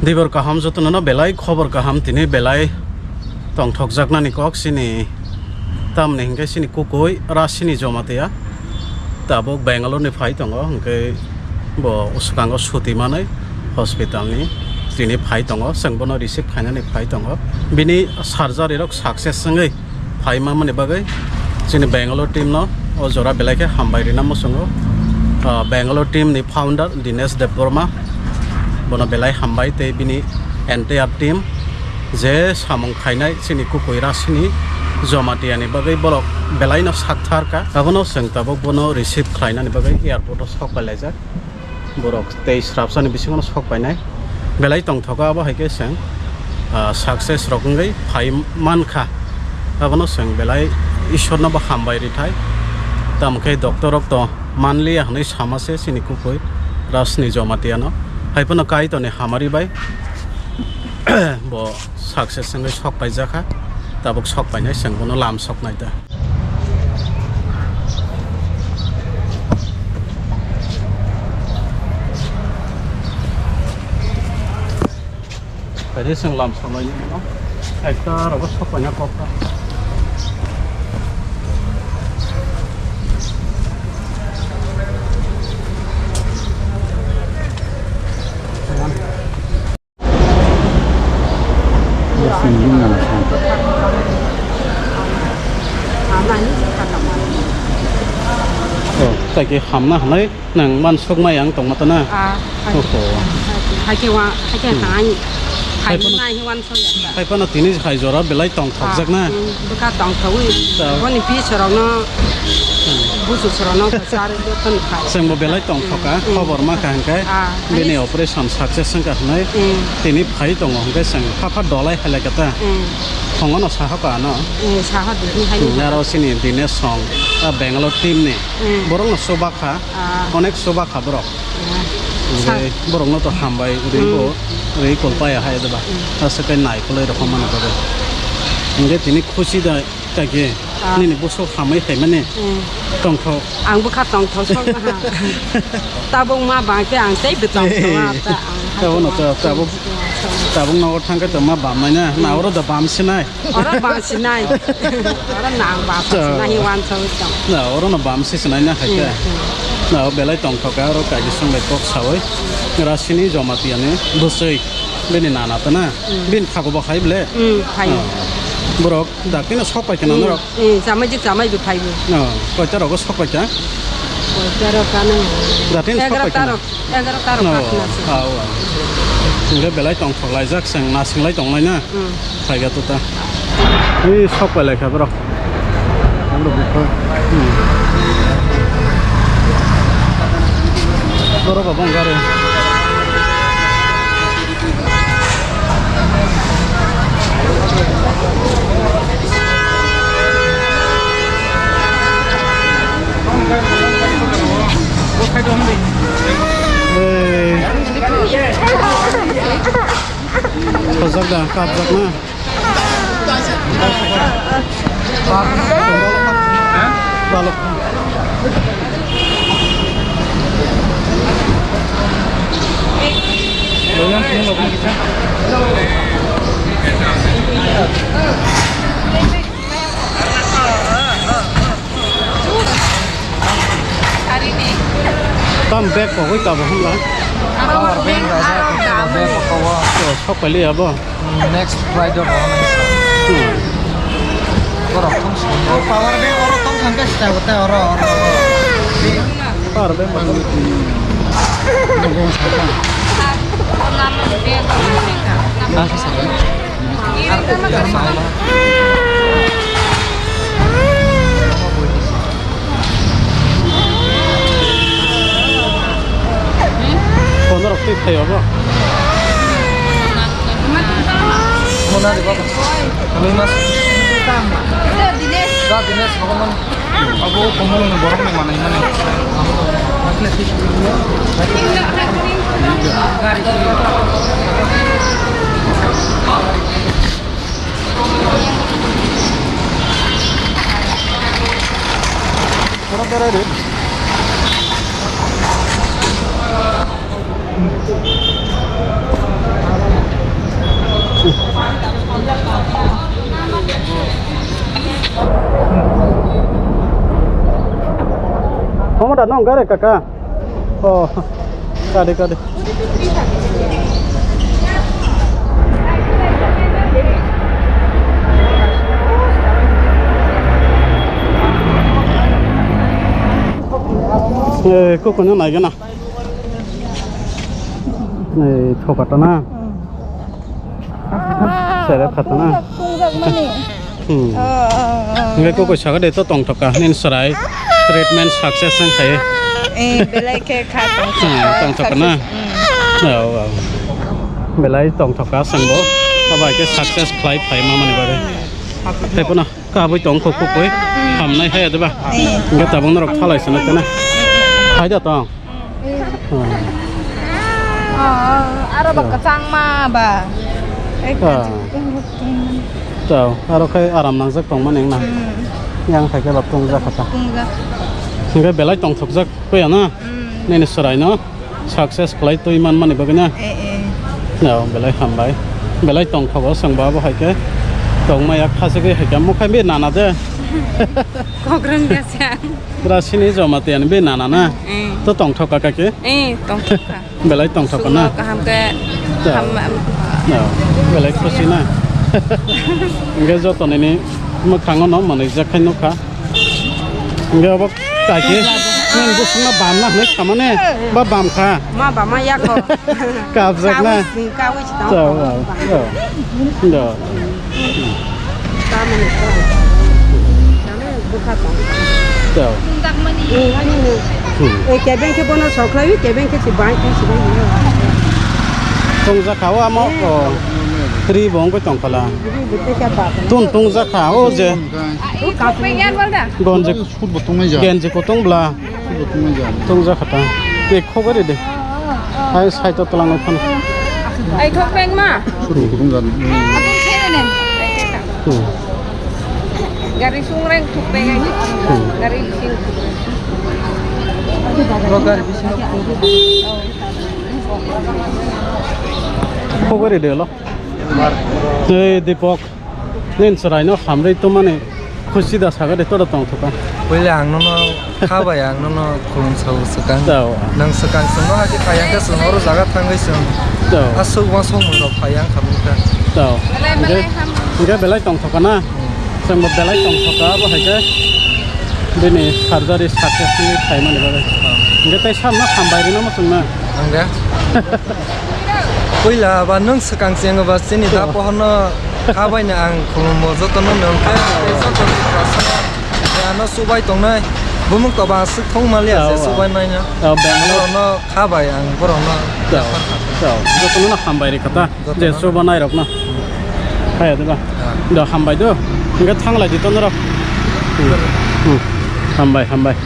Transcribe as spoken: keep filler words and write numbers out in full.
Dibor kaham jotono no belai khobor kaham, tini belai tongthokjaknani kok chini, tamni hinkhe chini kukui Rasini Jomatia tabuk Bangalore ni phai tongo, hinkhe bo swkango suti manwi hospital ni tini phai tongo, chwng bono receive khainani phai tongo. Bini surgery rok success wngwi phai mamani bagwi chini Bangalore team no o jora belai khe hambai rina muchungo. Ah, Bangalore team ni founder Dinesh Debbarma, bono belai hambai tei bini entire team je samung khainai chini kukui Rasini Jomatia ni bagwi borok belai no sakthar kha. Abono chwng tabuk bono receive khlainani bagwi airport o sok pai laijak. Borok tei srapsani bisingo sok painai belai tongthoka, abo hai khe chwng, ah, success rok wngwi phai mankha. Abono chwng belai Ishwarno bo hambai rithai. Tamo khe doctor rok to manliya hwnwi sama se chini kukui Rasini Jomatia no. Hai phano Kaitorni hamari bai bo success wngwi sok paijakha. Tabuk sok painai chwng bono lam sok nai da. Phaidi chwng lam soknai ni bono. Ekta rogo sokpaina kok ta. Oh, tai ke hamna hanai nang man sok mai ang tong mata na. Ah, hai. Oho. Hai ke wa, hai ke Hmm. nang. Hai Hai pun- nang hi wan sok ya. Hai phano tini hai jora belai tong thokjak na. Ah, hmm, bwkha tong thogwi. Ta- Boni pi sorokno, Hmm. busu sorokno kwchar jotono khai. Chwngbo belai tong thoka, Hmm. khobor ma kha hwnkhe. Ah, Bini ani operation success wngkha hwnwi Mm. tini phai tongo, hwnkhe chwng phapha dolai hai lai kha ta. Mm. Phongo no saha kha ano. Mm, saha dini hai Mm, ni. Aro chini Dinesh song, a Bangalore team ni. Mm. Borok no chuba kha, Ah. onek chuba kha borok. Ah. Hwnkhe Sa- borok no to hambai, uri Mm. bo, uri kol paya hai da ba. Mm. Aswk khe nai kolai rok mano ba. Hwnkhe tini khusi da. Kaki, Ah. nini bwswk hamwi phaimani Hmm. tongthok. Ang bwkha tongthok sok naha. Tabuk ma bang khe ang tei bwtong Hey. tongma ta ang. Tabuk no ta, tabuk, tabuk nogo thang khe tongma bam nai na, na Hmm. oro da bam sinai. Oro bam sinai. Oro na ang bam Ta- sinai hi wan thok tong. Na oro no bam si sinai na hai khe. Hmm, hmm. Na o belai tongthok ka oro kaki song bai kok sawi. Rasini Jomatia ni bwswi bini nana ta na. Hmm. Bini thago bo hai ble. Hmm, hai. Ah. Borok Dakti no sok pai khe na Hmm, norok? Hmm, chamai jik chamai bo phai bo. No, koita rogo sok pai kha? Koita rok kano. Dakti no sok pai kha na? Egarota rok, egarota rok No, kha khna se. Aw, aw. Hwnkhe belai tong thok lai jak, chwng nasing lai tong lai na? Hmm. Phai ga to ta. Ui, sok pai lai kha borok. Hmm. Borok bo bong gari. Hey. Sajak da, kapjak na. Tam bag kogwi tabuk hwnla. Power bank rok, power bank rok. Oh, sok paili abo. Next rider rok nang sa. Hmm. Borok thum sini. Oh, power bank oro tong thang khe sita gote oro, oro, oro. Power bank. Ah, sa, sa. Phone rok twi phaio bo. Mona di baba. Kami mas. Da Dinesh, rogo man. Abo komol ni borok ni manai mani. Oro berai de. Ano gare kaka. Oh, kade kade. Eh, koko no nai gana. Eh, thokata na. Sere phatana. Tungjak mani. Hmm. Oh, oh, oh, Ngai ko oh. Ko saga de to tong thoka nin sarai treatment success ang khai. Eh, belai khe kha tong Hmm, thoka. Tong thoka na. Success, hmm. Oh, oh. Belai tong thoka sangbo. Aba ke success khlai phai ma mani bagwi. Thai pono kabui tong khok khok koi. Hamnai hai adeba. Eh. Ngai tabang norok thalai sana tena. Hai da tong. Oh, aro ba kwchangma ba. Ek Ah. Tao, aro khai aram nangjak tongmani wngna. Hmm. Yang khai khe ba tungjak kha ta. Tungjak. Hingke belai tongthokjak koi ano. Hmm. Nini chwrai no success khlai twi manmani bagwi na. Eh, eh. No, belai hambai. Belai tongthogo chwng bo abo hai khe. Tongmaya khachigwi hai khe mokhe bi nana de. Kok rwngya se ang. Pura sini joma te ani be nana na. Eh. To tongthok ka kake? Eh, tongthok ka. Belai tongthok na. Sukno kaham ke. Ya. Ham, am. Ya. Belai khusi na. Hingke joto nini mwkhango no manui jak khai nukha. Hingke obo kake. Nini bwswkno bam na hinui samane. Ba bam kha. Ma bama yako. Kabjak na. Kawi, kawi si tong. Chao, chao. Ya. Tamoni. Tamoni bwkha tong. Tao. Tungjakmani. Hmm. Eh, kebeng khe bono sokhlai, kebeng khe si bai, khe si bai. Tungjakha o amo, eh. Oh. Ri bo wngwi tongkhala. Ri bo tei kha ba. Tun tungjakha o je. O kasu. Gonje. Football tongmai ja. Genji kutung bla. Tungja khata. Tei khogori de. Hai sai to tlang phano. Ai thok peng ma. Kutung kutung jan. Hmm. Gari sungreng thok peng ai. Hmm. Gari bising. Gari bising. Khogori de lo. Ei Deepak. Nini chwraino hamrwi tongmani khusi da saga de, toro tongthoka. Puila ang nono kha bai ang nono khulum sao swkang. Tao. Nang swkang chwngno hake phai ang khe chwng oro jaga thangwi chwng. Tao. Aswk uansukmung rok phai ang kha nukha. Tao. Hingke, hingke belai tongthoka na? Hmm. Chwngbo belai tongthoka abo hai khe bini surgery successfully khaimani bagwi. Tao. Hingke tei samno hambai rwna muchungna. Ang de? Puila ba nwng swkang chengba chini da pohorno kha baino ang khulumbo jotono nwng khe tei joto ni kha sano je ano chubai tongnai bumung toba aswk thong maliya je chubai naino. Bangalore no kha bai ang borokno. Jotono no hambai rikha ta je chuba nairokno. Khaya diba? Do hambai do. Hingke thanglai di tonorok. Hambai, hambai.